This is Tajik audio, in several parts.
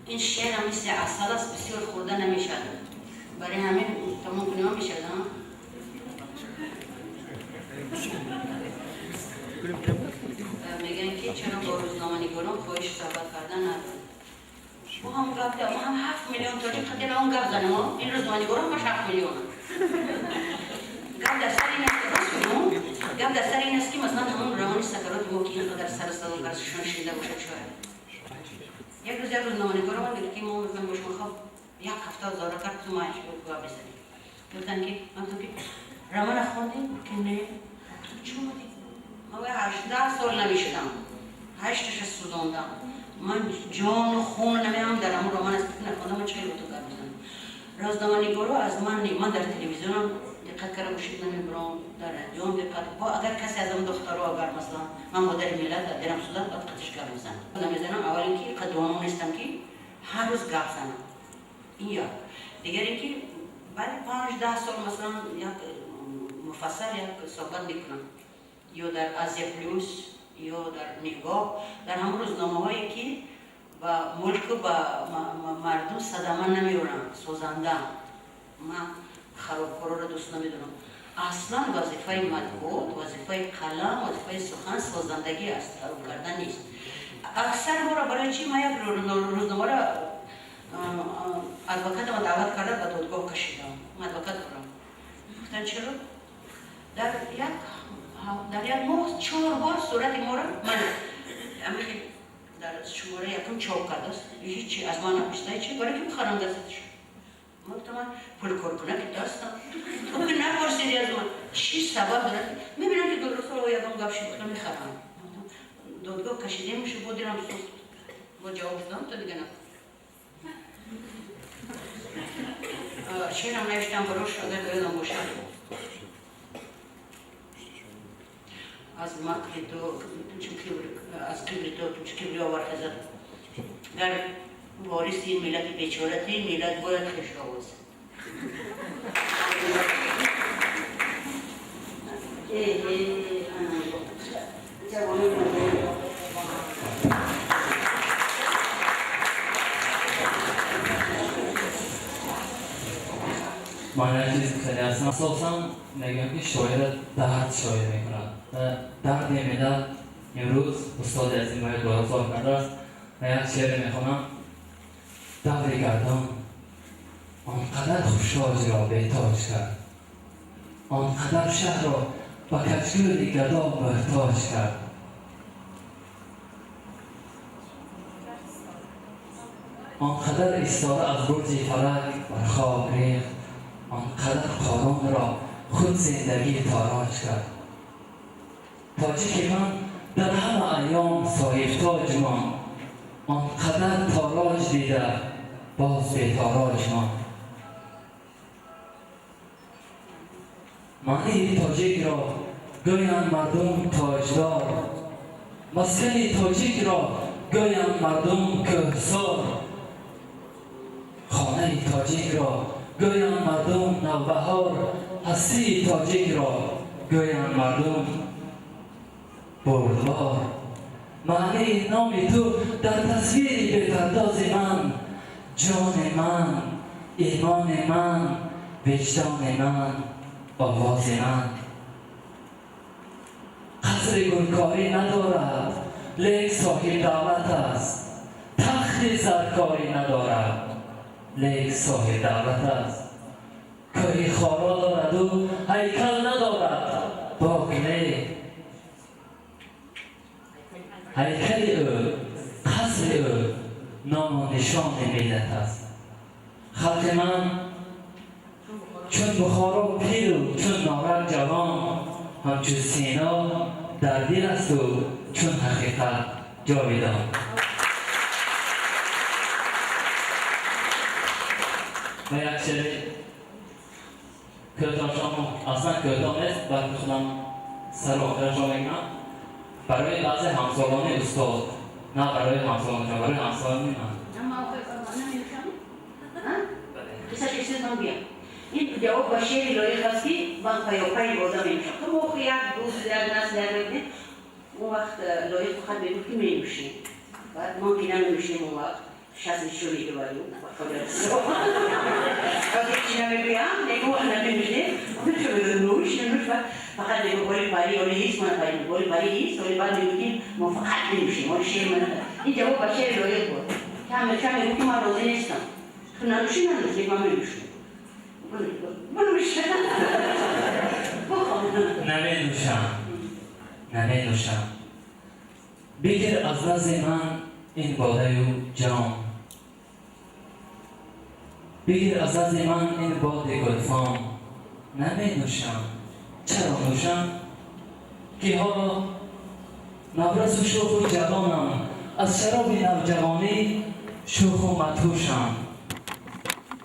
Ин шеърам мисли асал аст, бисёр хӯрда намешавад. Барои ҳамин тамом кунем мешавад, ҳа? Мегӯянд, ки чаро бо рӯзноманигорон хоҳиши суҳбат кардан надоред? Мо ҳам гап, мо ҳам 7 миллион тоҷик қадир он гап занем. Ин рӯзноманигорон ҳамаш 7 миллионанд. Гап дар сари ин аст, рост мегӯм, гап дар сари ин аст, ки масалан ҳамон романи «Сакароти мо», ки ин қадар сару садо кард, шумо шунида бошад шояд. Як рӯз як рӯзноманигор омад, гуфт, ки мо мехоҳем бо шумо, хоб, як ҳафта зора кард, ту гап бизанем. Гуфтанд, ки ман гуфтам, ки романа хондем? Ки не. Гуфтам: чӣ омадӣ? Ман бояд 18 сол навиштам, ҳашташа сӯзондам, ман ҷону хун намеам дар ҳамон роман аст, нахондам, ман чӣ бо ту гап бизанам? Рӯзноманигоро аз ман не, ман дар телевизионам диққат карда бошед, намебурам, дар радиом диққат бо. Агар касе аз он духтаро, агар масалан ман модари миллат дилам сӯзад, баъд қатиш гап мезанам. Намезанам. Аввал ин ки қад доно нестам, ки ҳар рӯз гап занам, ин як. Дигар ин ки баъди 5-10 сол масалан як муфассал як суҳбат мекунам, ё дар «Азия Плюс», ё дар «Нигоҳ», дар ҳамон рӯзномаҳое, ки ба мулку ба мардум садама намеоранд, созандаам. Ман харобкороро дӯст намедорам аслан. Вазифаи матбуот, вазифаи қалам, вазифаи сухан созандагӣ аст, хароб кардан нест. Аксар моро барои чӣ? Ман як рӯзномаро адвокатама даъват карда, ба додгоҳ кашидам. Ман адвокат дорам. Гуфтан: чаро дар як моҳ чор бор сурати моро ман амихи дар шумораи якум чоп кардааст? Ҳичи аз ман напурсида. Чи барои ки бихарам газеташо? Ман гуфтам: ман пулкоркунаки дастам, ту ки напурсиди аз ман, чӣ сабаб дорад? Мебинам, ки Гулрухсор ягон гап шуд, гуфтам, мехарам. Додгоҳ кашидем шу, бо дилам сӯхт, бо ҷавоб додам, то дига на шеърам навиштам барош, агар ёдам бошад. Аз макри ту аз кибри ту чун кибриё бархезад, гар вориси ин миллати бечорати, миллат бояд хешро овозад. Ҷавонони. Ман як чиз гуфтанӣ ҳастам. Асосан мегӯям, ки шоира дард шоир мекунад, дард намедад. Имрӯз устоди азим бояд гузор кардааст ва як шеъре мехонам. Даври гардон он қадар хуштоҷро бетоҷ кард, он қадар шаҳрро ба качкӯли гадо муҳтоҷ кард, он қадар истора аз бурҷи фалак бар хок рехт, он қадар Қорунро худ зиндагӣ тороҷ кард. Тоҷики ман дар ҳама айём соҳибтоҷ монд, он қадар тороҷ дида, боз бетороҷ монд. Маънии тоҷикро гӯянд мардум тоҷдор, маскани тоҷикро гӯянд мардум кӯҳсор, хонаи тоҷикро гӯянд мардум навбаҳор, ҳастии тоҷикро гӯянд мардум бурдбор. Маънии номи ту дар тасвири бепардози ман, ҷони ман, имони ман, виҷдони ман, овози ман. Қасри гулкорӣ надорад, лек соҳибдавлат аст, тахти заркорӣ надорад, лек соҳибдавлат аст. Кӯҳи хоро дораду ҳайкал надорад, бок не, ҳайкали ӯ, қасри ӯ ному нишони миллат аст. Халқи ман чун Бухоро пиру чун Норак ҷавон, ҳамчун Сино дар дил асту чун ҳақиқат ҷовидон. Ва як шеъри кӯтоҳшомо, аслан кӯтоҳ нест, балки худам сару охирашро мегӯям, барои баъзе ҳамсолони устод, на барои ҳамсолоншон, барои ҳамсолони ман. Қиссаша чиз ман гӯям. Ин ҷавоб ба шеъри Лоиқ аст, ки ман паёпаи одам менӯшам. То мо як дӯст, як насл, як он вақт Лоиқ фақат мегуфт, ки менӯшем. Баъд мо ки наменӯшем, он вақт Сейчас ничего не говорю, чӣ намегӯям, мегӯ наменӯшне, нӯш нӯш, фақат мегӯ оли пари, оли ҳис мана пари, оли пари ҳис, оли баъд мегӯ ки мо фақат менӯшем, оли шеър мана. Ин ҷавоб ба шеър лоиқ буд. Кам мегӯ ки ман розӣ нестам. Ту нанӯшӣ, нанӯш, ман менӯшам. Бинӯш. Наменӯшам, наменӯшам. Бигир аз назди ман ин бодаю ҷом. Бигир аз назди ман ин боди гулфом. Наменӯшам. Чаро нӯшам? Ки ҳоло наврасу шӯху ҷавонам, аз шароби навҷавонӣ шӯху мадҳушам.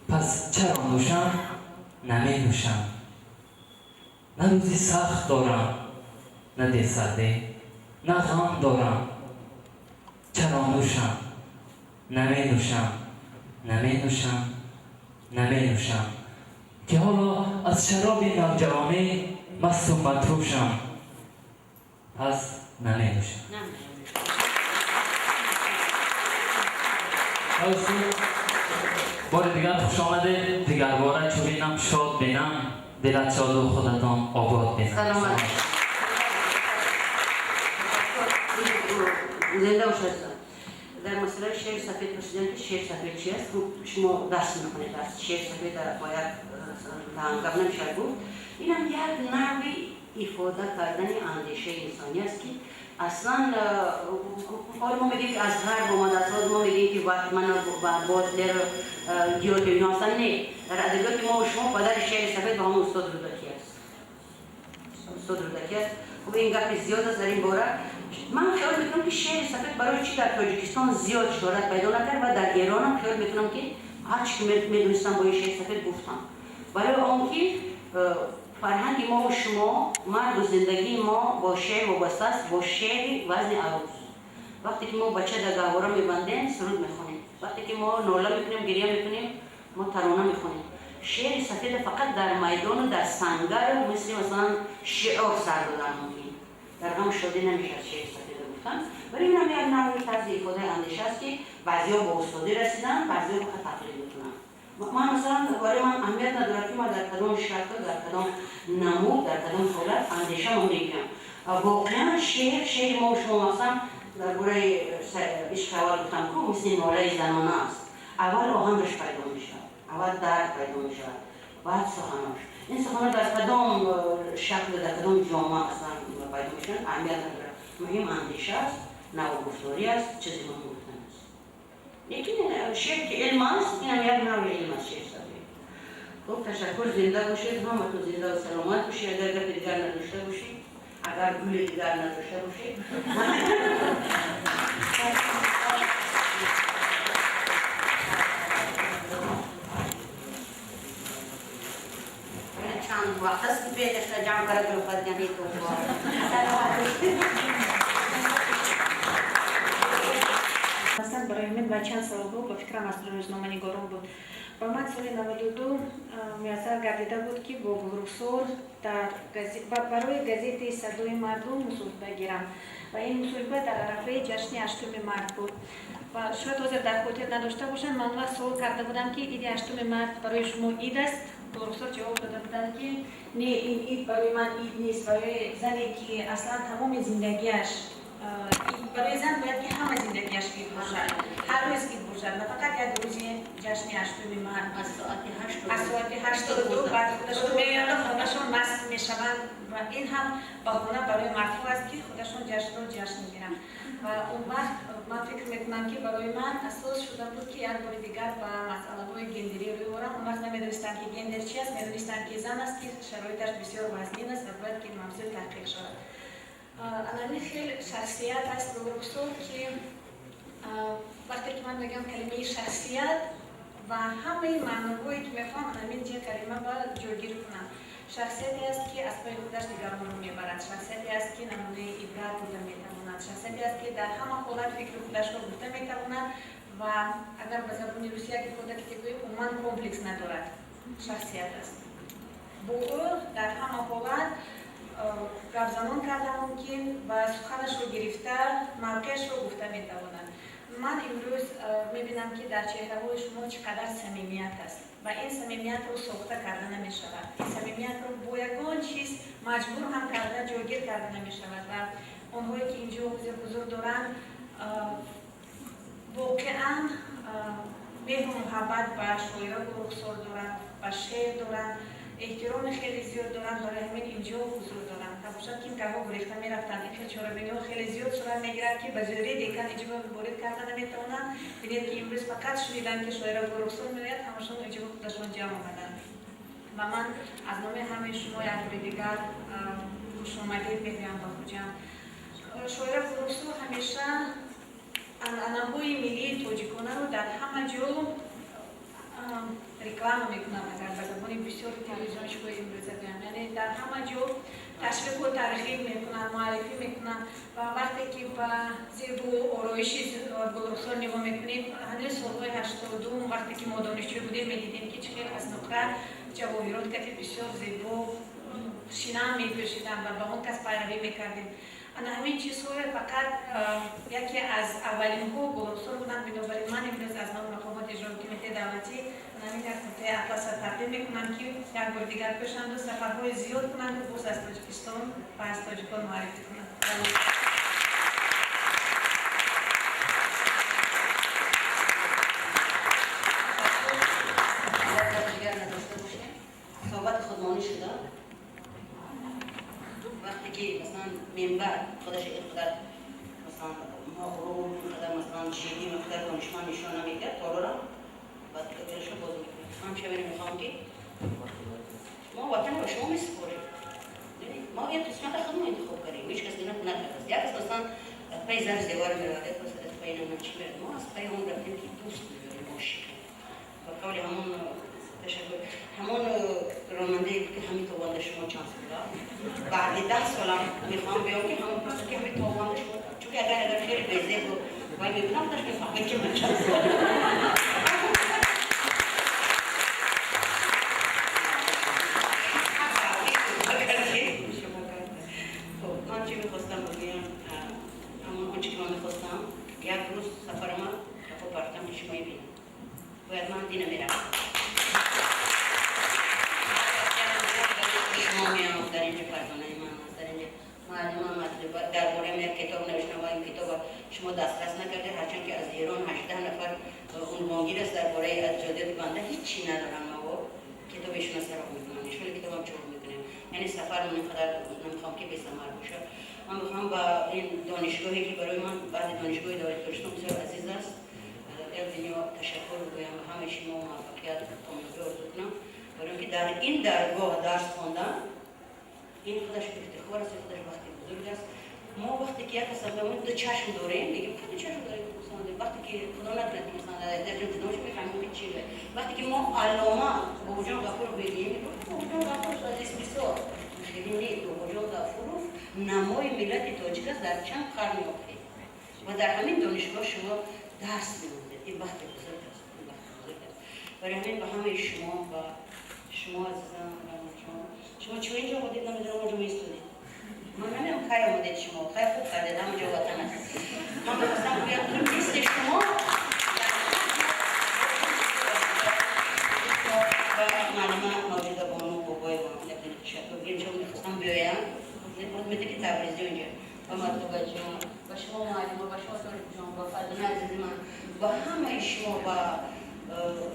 Пас чаро нӯшам? Наменӯшам. На рӯзи сахт дорам, на дилсардӣ, на ғам дорам. Чаро нӯшам? Наменӯшам, наменӯшам, наменӯшам. Ки ҳоло аз шароби навҷавонӣ масту мадҳушам. Пас наменӯшам. Бори дигар хуш омадед. Дигарбора чу бинам шод бинам, дилат шоду худатон обод бинам. Саломат. Зинда бошед. Дар масъалаи шеъри сафед пурсидем ки шеъри сафед чи аст? Шумо дарс мехонед, дарс шеъри сафед бо як гап намешавад гуфт. Инам як навъи ифода кардани андешаи инсонӣ аст ки аслан ҳоло мо мегӯем ки аз ғарб омадааст, ҳоло мо мегӯем ки Ватман ва Бодлер, Гёте инҳо ҳастанд. Не, дар адабиёти мо шумо падари шеъри сафед ба ҳамон устод Рӯдакӣ аст. Устод Рӯдакӣ аст. Хуб, ин гапи зиёд аст дар ин бора. Ман хаёл мекунам ки шеъри сафед барои чӣ дар Тоҷикистон зиёд шӯҳрат пайдо накард ва дар Эронам хаёл мекунам ки ҳар чӣ ки медонистам бо ин шеъри сафед гуфтам. Барои он ки фарҳанги мо шумо, марду зиндагии мо бо шеър вобаста аст, бо шеъри вазни арӯз. Вақте ки мо бача дар гаҳвора мебандем, суруд мехонем. Вақте ки мо нола мекунем, гиря мекунем, мо тарона мехонем. Шеъри сафеда фақат дар майдону дар сангар, мисли масалан шиор сар додан мумкин. Дар ғам шодӣ намешавад шеъри сафеда гуфтан. Вале инам як навъи тарзи ифодаи андеша аст ки баъзеҳо бо устодӣ расиданд, баъзеҳо фақат тақлид мекунанд. Ман масалан барои ман аҳамият надорад ки ман дар кадом шакл, дар кадом намуд, дар кадом ҳолат андешамо мегӯям. Воқеан шеър, шеъри мо шумо масалан дар бораи ишқи аввал гуфтам ку, мисли нолаи занона аст. Аввал оҳангаш пайдо мешавад, аввал дард пайдо мешавад, баъд суханош. Ин сухано дар кадом шакл, дар кадом ҷома аслан пайдо мешаванд, аҳамият надорад. Муҳим андеша аст, навгуфторӣ аст, чизи муҳим гуфтан аст. Лекин шеър ки илм аст, инам як навъи илм аст шеър сафед. Хуб, ташаккур, зинда бошед, ҳаматон зинда ва саломат бошед. Агар гапи дигар надошта бошед, агар гули дигар надошта бошед. Чанд вақт аст ки бедашта ҷамъ карда гирифтани то. Ҳастанд барои ҳамин ва чанд саволҳо ба фикрам аз рӯзноманигорон буд. Ба ман соли 92 муяссар гардида буд ки бо Гулрухсор барои газетаи Садои мардум мусоҳиба гирам. Ва ин мусоҳиба дар арафаи ҷашни 8 март буд. Ва шояд ҳозир дар хотир надошта бошанд, ман вақт суол карда будам ки иди 8 март барои шумо ид аст. Гулрухсор ҷавоб дода буданд ки не, ин ид барои ман ид нест, барои зане ки аслан тамоми зиндагиаш, барои зан бояд ки ҳама зиндагиаш ид бошад, ҳар рӯз ид бошад, на фақат як рӯзи ҷашни 8 март. Аз соати 8:02 баъд худашон меоянд, хонашон маст мешаванд ва ин ҳам баҳона барои мардҳо аст ки худашон ҷашнро ҷашн мегиранд. Ва он вақт ман фикр мекунам ки барои ман асос шуда буд ки як бори дигар ба масъалаҳои гендерӣ рӯй орам. Он вақт намедонистам ки гендер чи аст, медонистам ки зан аст ки шароиташ бисёр вазнин аст ва бояд ки мавзӯъ таҳқиқ шавад. Анами хел шахсият аст Гулрухсор ки вақте ки ман мегӯям калимаи шахсият ва ҳамаи маъноҳое ки мехоҳам анамин ҷа калима ба ҷойгир кунам. Шахсияте аст ки аз пои худаш дигаронро мебарад, шахсияте аст ки намунаи ибрат буда метавонад, шахсияте аст ки дар ҳама ҳолат фикри худашро гуфта метавонад ва агар ба забони русӣ як ифода ки гӯем, умуман комплекс надорад. Шахсият аст. Бо ӯ дар ҳама ҳолат гапзанон карда мумкин ва суханашро гирифта мавқеашро гуфта метавонад. Ман имрӯз мебинам, ки дар чеҳраҳои шумо чӣ қадар самимият аст ва ин самимиятро сохта карда намешавад. Ин самимиятро бо ягон чиз маҷбур ҳам карда, ҷойгир карда намешавад. Ва онҳое ки инҷо ҳозир ҳузур доранд, воқеан меҳру муҳаббат ба шоира Гулрухсор доранд, ба шеър доранд, эҳтироми хеле зиёд доранд, барои ҳамин инҷо ҳузур доранд. Табошад ки каҳо гурехта мерафтанд. Ин хел чорабиниҳо хеле зиёд сурат мегирад, ки ба зӯри декан инҷо ворид карда наметавонанд. Бинед, ки имрӯз фақат шуниданд, ки шоира Гулрухсор меояд, ҳамашон инҷо худашон ҷамъ омаданд. Ва ман аз номи ҳамаи шумо як бори дигар хушомадед мегӯям ба Хуҷанд. Шоира Гулрухсор ҳамеша анъанаҳои миллии тоҷиконаро дар ҳама ҷо реклама мекунанд, агар ба забони бисёри телевизиончиҳои имрӯза гӯям, яъне дар ҳама ҷо ташвиқу тарғиб мекунанд, муаррифӣ мекунанд. Ва вақте ки ба зебу ороиши Гулрухсор нигоҳ мекунем, ҳанӯз солҳои 82-ум, вақте ки мо донишҷӯ будем, медидем, ки чӣ хел аз нуқра ҷавоҳирот кати бисёр зебо шинам мепӯшиданд ва ба он кас пайравӣ мекардем. Ана ҳамин чизҳое фақат яке аз аввалинҳо Гулрухсор буданд. Бинобар ин ман имрӯз аз номи мақомоти иҷроии ҳокимияти давлатӣ ҳамин як куртаи атласа тақдим мекунам, ки як бори дигар пӯшанду сафарҳои зиёд кунанду боз аз Тоҷикистон ва аз тоҷикон муаррифӣ кунанд. Дигар надошта бошем, суҳбати худмонӣ шуда. Вақте ки, масалан, минбар худаш инқадар, масалан, мағрур, инқадар, масалан, ҷиддӣ, инқадар донишманд нишон намедиҳад, толорам баъд китобашро боз мекунем. Ман чӣ мехоҳам, ки мо ватанро ба шумо месупорем. Мо ин қисмата худмо интихоб кардем, ҳеҷ кас гуноҳ накардааст. Як кас, масалан, паи зани зевар меравад, як кас аз паи намедонам чӣ меравад. Мо аз паи он рафтем, ки дӯст медорем, ошиқем. Ба қавли ҳамон, ташаккур, ҳамон ронандае ки ҳамин тобонда шумо чанд сола, баъди 10 солам мехоҳам биём, ки ҳамон пурсам, ки ҳамин тобонда шумо, чунки агар хеле безебу вай мебинам, худаш мефаҳмад, ки ман чанд сол. Ман чӣ мехостам бигӯям? Ҳамон он чи ки ман мехостам, як рӯз сафарама қафо партам, ки шумо мебинам, бояд ман дина мерафтам, шумо меам. Дар инҷо фарзонаи ман аст, дар инҷо муаллима Матлуба. Дар бораи як китоб навиштам ва ин китоба шумо дастрас накардед, ҳарчанд ки аз Эрон 18 нафар унвонгир аст. Дар бораи аҷдодиёти банда ҳеҷ чӣ надорам. Маво китоби ишона сароғ мекунам, ишони китобам чоп мекунем. Яъне сафармон инқадар намехоҳам, ки бесамар бошад. Ман мехоҳам ба ин донишгоҳе, ки барои ман баъди донишгоҳи давлати Тоҷикистон бисёр азиз аст, як дунё ташаккур гӯям, ба ҳамаи шумо муваффақият, комёбӣ орзу кунам, барои ин ки дар ин даргоҳ дарс хондан ин худаш ифтихор аст, худаш бахти бузург аст. Мо вақте ки як кас ду чашм дорем, мегем, ду чашм дорем, вақте ки худо накунад, ки масалан дар ҷудо шем, мефаҳмем, ки чӣ. Вақте ки мо аллома Бобоҷон Ғафуров мегӯем, Бобоҷон Ғафуров азиз бисёр хеле не, Бобоҷон Ғафуров намои миллати тоҷик аст дар чанд қарни охир ва дар ҳамин донишгоҳ шумо дарс меомӯзед. Ин бахти бузург аст, ин бахти бузург аст. Барои ҳамин ба ҳамаи шумо, ба шумо, азизам Рамазон, шумо чун инҷо омадед, намедонам, онҷо меистодед, ман намедонам кай омадед шумо. Хай, хуб кардед, ҳамаҷо ватан аст. Ман мехостам гӯям, ки мисли шумо ба муаллима Мавҷуда бону Бобоева ташаккур гӯем. Чун мехостам биёям, медонед, ки Табризӣ онҷо, ба Матлубаҷон, ба шумо муаллима, ба шумо Толибҷон, ба Фарзона азизи ман, ба ҳамаи шумо, ба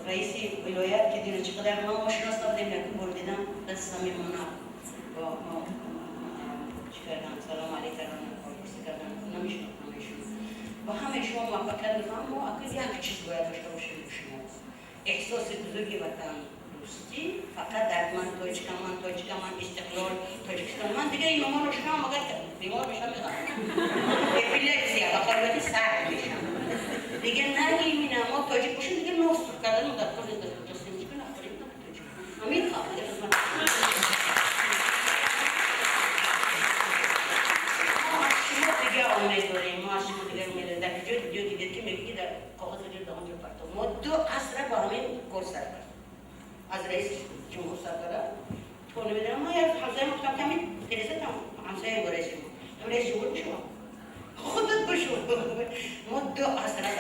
раиси вилоят, ки дина чӣ қадар ман ошинос набудем, якум бор дидам, даст самимона бо мо чӣ кардан, салом алейк кардан, пурсӣ кардан, намешинохтам ишон. Ба ҳамаи шумо муваффақият мехоҳам. Мо акл як чиз бояд дошта бошем, шумо эҳсоси бузурги ватандӯстӣ. Фақат дар ман тоҷикам, ман тоҷикам, ман истиқлол, Тоҷикистон, ман дигар ин номаро шунавам, агар бемор мешам, меғам, эпилепсия ба қобилияти сар мешам. Дигар нагим ина, мо тоҷик бошем, дигар нос сур кардан дар кор нест. Дар нахӯрем, тоҷик ман мехоҳам. Шумо дигар умед дорем, мо аз шумо дигар умед дорем. Дар куҷо ҷо дидед, ки мегӯ, ки дар коғаз ҷо дар онҷо партов? Мо 2 асра бо ҳамин кор сар кард, аз раиси ҷумҳур сар карда то намедонам. Ман як ҳамсоя гуфтам, ки ҳамин тиреза там ҳамсоя бо раиси ҷумҳур, раиси ҷумҳур бишавам, худат бишав. Мо 2 аср аз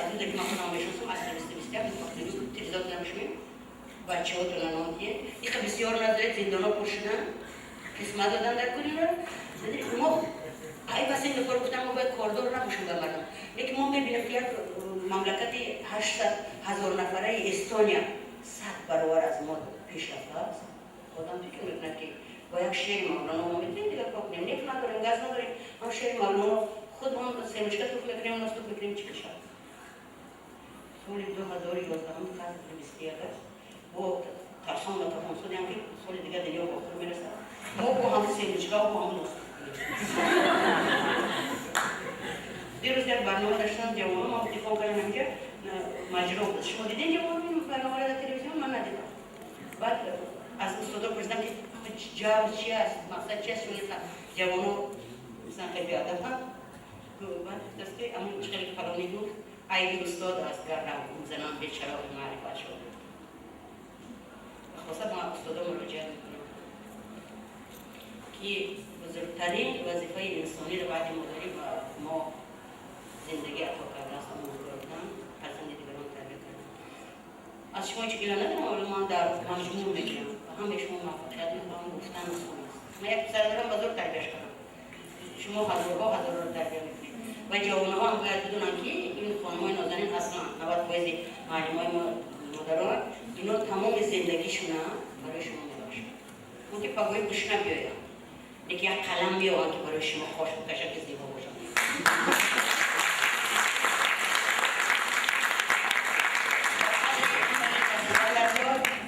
Бачаҳотона нон диҳед. Иқа бисёр надоред, зиндонҳо пур шудан, қисмат додан дар кулина. Мо ай бас ин кор гуфтам, мо бояд кордор набошем ба мардум. Лекин мо мебинем, ки як мамлакати 800 000 нафараи Эстония 100 баробар аз мо пешрафта аст. Одам фикр мекунад, ки бо як шеъри Мавлоно мо метавонем дигар кор кунем. Нефт надорем, газ надорем, ҳам шеъри Мавлоно худмон семечка туф мекунем, нос туф мекунем, чӣ мешавад? Соли 2011 21 аст. Бо тарсон ва тафонсудиам, ки соли дигар дунё ба охир мерасад, мо бо ҳам семечка, бо ҳам нос. Дирӯз як барнома доштам, ҷавонон ман телефон кардам, инҷа маҷро буд. Шумо дидем ҷавонон барномаро дар телевизион? Ман надидам. Баъд аз устодо пурсидам, ки ҷав чи аст, мақсад чи аст, ҷавоно мисалан хеле беадабанд. Баъд гуфтааст, ки амн чӣ хеле фалонӣ гуфт, айби устод аст, гар занон бечароғи маърифат шуд. Хулоса, ба устодо муроҷиат мекунам, ки бузургтарин вазифаи инсониро баъди модарӣ ба мо зиндагӣ ато кардааст, омӯзгор будан, фарзанди дигарон тарбия кардан. Аз шумо ҳеҷ гила надорам, вале ман дар маҷмӯъ мегӯям, ба ҳамаи шумо муваффақият мехоҳам. Гуфтан осон аст. Ман як писар дорам, ба зур тарбияш кардам, шумо ҳазорҳо ҳазорро тарбия мекунед. Ва ҷавонҳо ҳам бояд бидонанд, ки ин хонумои нозанин аслан 90% муаллимои мо модарон, ино тамоми зиндагишуна барои шумо мебахшанд. Мумкин пагоҳи гушна биёянд, лекин як қалам биёванд, ки барои шумо хош бикашад, ки зебо бошад.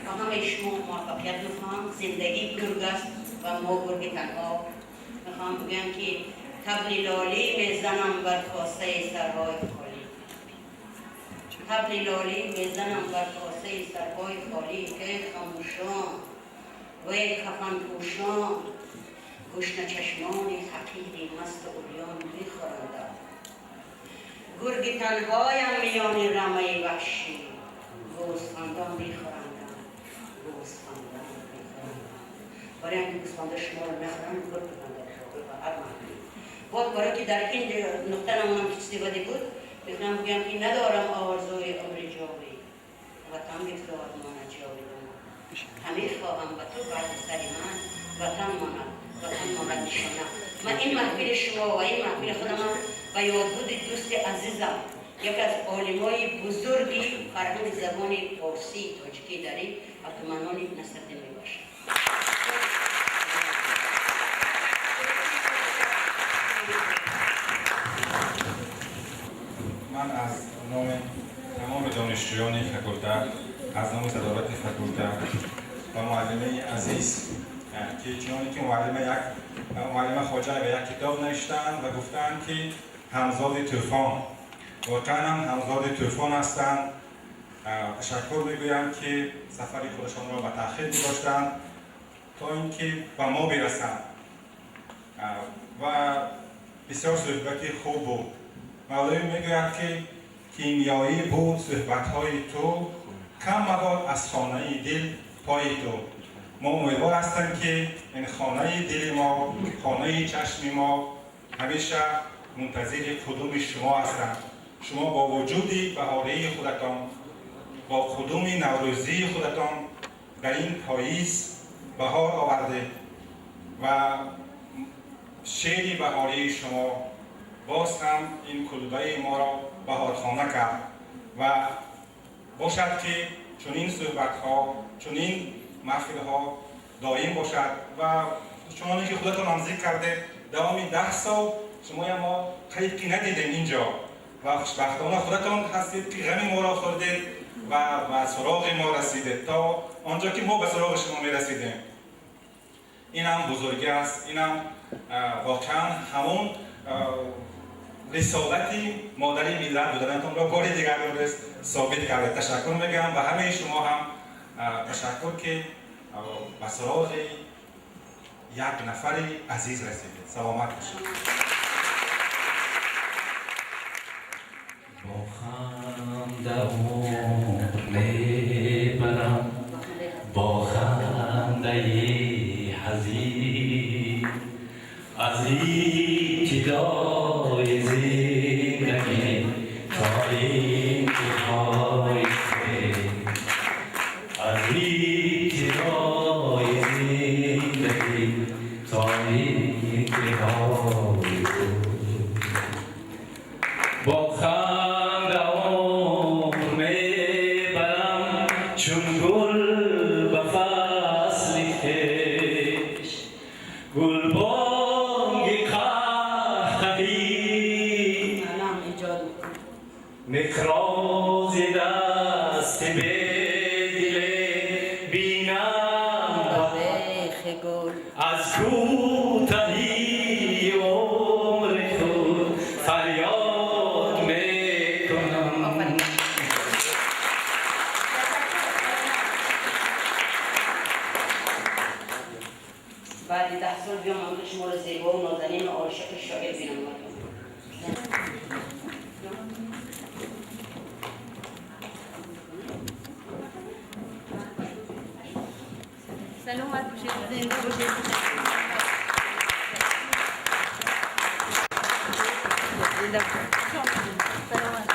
Ба ҳамаи шумо муваффақият мехоҳам. Зиндагӣ гург аст ва мо гурги танҳо. Мехоҳам бигӯям, ки табли лолӣ мезанам бар косаи сарҳои холӣ, табли лолӣ мезанам бар косаи сарҳои холӣ, эй хамӯшон, вай кафанпӯшон, гушначашмони ҳақири масту урён мехӯрандам. Гурги танҳоям миёни рамаи ваҳшӣ, гӯсфандон мехӯрандам, гӯсфандон мехӯрандам. Барои ҳам ки гӯсфанда шуморо нахӯранд, гург бибандад ба ҳар маҳфил. Боз барои ки дар ин нуқта намонам, ки чизи баде буд, мехоҳам бигӯям, ки надорам орзуи умри ҷовид, ватан бигзор монад ҷовидона. Ҳаме хоҳам ба ту баъди сари ман ватан монад, ватан монад нишона. Ман ин маҳфили шумо ва ин маҳфили худамам ба ёдбуди дӯсти азизам, яке аз олимои бузурги фарҳанги забони форсии тоҷикии дарӣ, Абдуманони Насриддин мебошад. Ман аз номи тамоми донишҷӯёни факулта, аз номи садорати факулта ва муаллимаи азиз, ки чуноне ки муаллима як муаллима Хоҷаева як китоб навиштаанд ва гуфтаанд, ки ҳамзоди тӯфон, воқеан ҳам ҳамзоди тӯфон ҳастанд, ташаккур мегӯям, ки сафари худашонро ба таъхир гузоштанд, то ин ки ба мо бирасанд. Ва бисёр суҳбати хуб буд. Мавлавӣ мегӯяд, ки кимиёӣ буд суҳбатҳои ту, кам мабод аз хонаи дил пои ту. Мо умедвор ҳастем, ки ин хонаи дили мо, хонаи чашми мо ҳамеша мунтазири қудуми шумо ҳастанд. Шумо бо вуҷуди баҳории худатон, бо қудуми наврӯзии худатон дар ин поиз баҳор овардед ва шеъри баҳории шумо боз ҳам ин кулбаи моро баҳорхона кард. Ва бошад, ки чунин суҳбатҳо, чунин маҳфилҳо доим бошад. Ва чуноне ки худатон ҳам зикр кардед, давоми 10 сол шумоя мо қариб ки надидем инҷо ва хушбахтона худатон ҳастед, ки ғами моро хӯрдед ва ба суроғи мо расидед, то онҷо ки мо ба суроғи шумо мерасидем. Инам бузургӣ аст, инам воқеан ҳамон рисолати модари миллат буданатонро бори дигар имрӯз собит кардед. Ташаккур мегӯям ба ҳамаи шумо ҳам, ташаккур, ки ба суроғи як нафари азиз расидед. Саломат бошед. Бо ханда умр мебарам, бо хандаи ҳазин, аз ибтидои зиндагӣ то интиҳои аз 10 сол биям, ман шуморо зебо ва нозанин ва ошиқи шоир бинам. Саломат бошед, зинда бошед. Зинда бошед. Саломат.